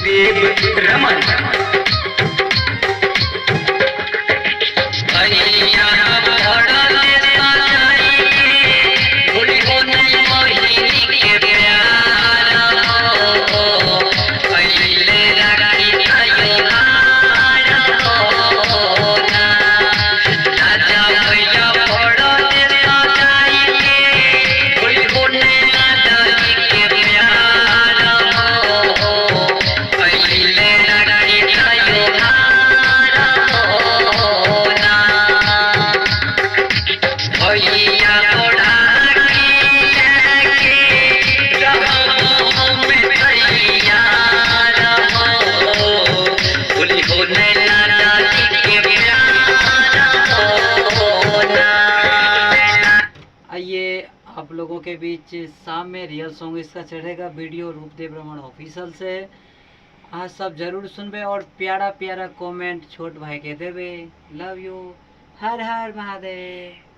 देव रमन। भैया भरल सजाई के भूलबो नहीं बहिनी के प्यार हो, अइले राखी त्योहार हो ना। राजा भैया भरल सजाई के भूलबो नहीं दादाजी के प्यार हो, अइले राखी त्योहार हो ना। भैया राखी लेके रहबो हम तैयार हो, भूलबो नहीं दादाजी के प्यार हो ना। आइए आप लोगों के बीच शाम में रियल सॉन्ग इसका चढ़ेगा वीडियो रूपदेव रमन ऑफिशियल से। अहाँ सब जरूर सुनबे और प्यारा प्यारा कमेंट छोट भाई के देबे। Love you, Har Har Mahadev.